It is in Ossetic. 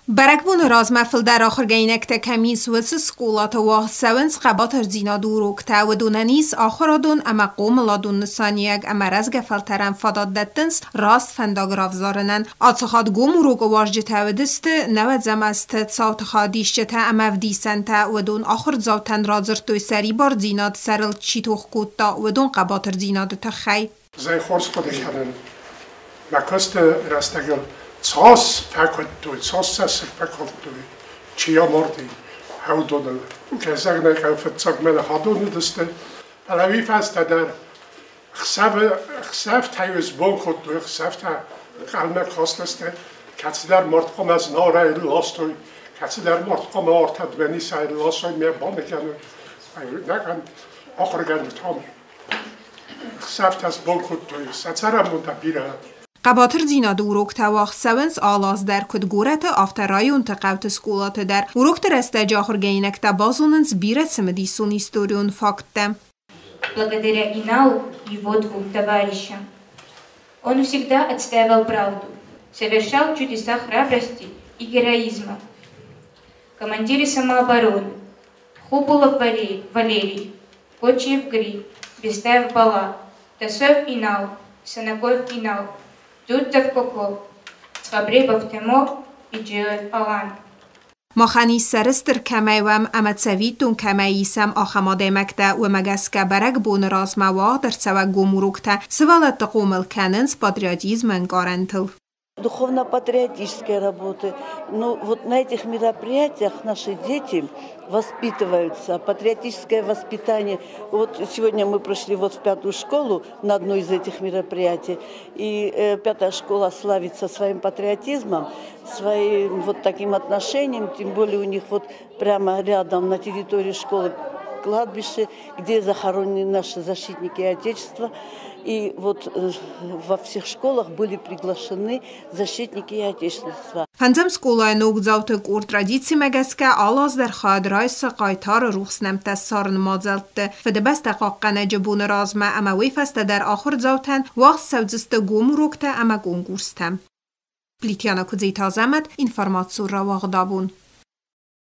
Бӕрӕгбоны размӕ фылдӕр ахуыргӕнинӕгтӕ кӕм ис, уыцы скъолаты уагъд цӕуынц хъӕбатырдзинады уроктӕ. Уыдонӕн ис ахуырадон ӕмӕ хъомыладон нысаниуӕг ӕмӕ рӕзгӕ фӕлтӕрӕн фадат дӕттынц раст фӕндаг равзарынӕн. Ацы хатт гом урокы уазджытӕ уыдысты нӕуӕдзӕм азты цауты хайадисджытӕ ӕмӕ ӕвдисӕнтӕ. Уыдон ахуырдзаутӕн радзырдтой сӕрибардзинад сӕрыл чи тох кодта, уыдон хъӕбатырдзинады тыххӕй. Зӕй хорз хъуыды кӕнын. Мӕ куысты рӕстӕгыл цас фӕкодтой, цас цӕссыг фӕкодтой, чи амарди, уыдоныл. Кӕй зӕгъын ӕй хъӕуы, фыццаг мӕнӕ хӕдон уыдысты, фӕлӕ уый фӕстӕ дӕр ӕхсӕвы ӕхсӕвтӕ-иу сбон кодтой, ӕхсӕвтӕ ӕнхъӕлмӕ кастысты, кӕцыдӕр мард хъуамӕ Знауырӕй ластой, кӕцыдӕр мард хъуамӕ ӕртӕ Дмениссӕй ласой, мӕ баныгӕной. Ахуыргӕнджытӕм ӕхсӕвтӕ сбон кодтой, сӕ цӕрӕнбонтӕ бирӕ. Хъӕбатырдзинады уроктӕ уагъд цӕуынц алы аз дӕр куыд горӕты, афтӕ районты хъӕуты скъолаты дӕр. Урокты рӕстӕджы ахуыргӕнинӕгтӕ базонынц бирӕ цымыдисон историон факттӕ. Благодаря Иналу и его двум товарищам. Он всегда отстаивал правду, совершал чудеса храбрости и героизма. Командиры самообороны Хубулов Валерий, Кочиев Гри, Бестаев Бала, Тасоев Инал, Санакоев Инал, Дзудцев Коко, Цхабребов Темо и Джиоев Алан. Махӕн ис сӕрыстыр кӕмӕй уӕм ӕмӕ цӕвиттон кӕмӕй исӕм, ахӕм адӕймӕгтӕ. Уымӕ гӕсгӕ бӕрӕгбоны размӕ уагъд ӕрцӕуӕг гом уроктӕ сывӕллӕтты хъомыл кӕнынц патриотизмы ӕнкъарӕнтыл. Духовно-патриотической работы. Ну, вот на этих мероприятиях наши дети воспитываются, патриотическое воспитание. Вот сегодня мы прошли вот в пятую школу на одно из этих мероприятий, и пятая школа славится своим патриотизмом, своим вот таким отношением, тем более у них вот прямо рядом на территории школы кладбище, где захоронены наши защитники Отечества. И вот во всех школах были приглашены защитники Отечества. Фӕндзӕм скъолайы ногдзауты къорд традицимӕ гӕсгӕ алы аз дӕр хайад райсы хъайтары рухс нӕмттӕ ссарыны мадзӕлтты. Фыдыбӕстӕ хъахъхъӕнӕджы боны размӕ ӕмӕ уый фӕстӕ дӕр ахуырдзаутӕн уагъд цӕудзысты гом уроктӕ ӕмӕ конкурстӕ. Плитъяна Куыдзиты Азӕмӕт, информацион рауагъд абон.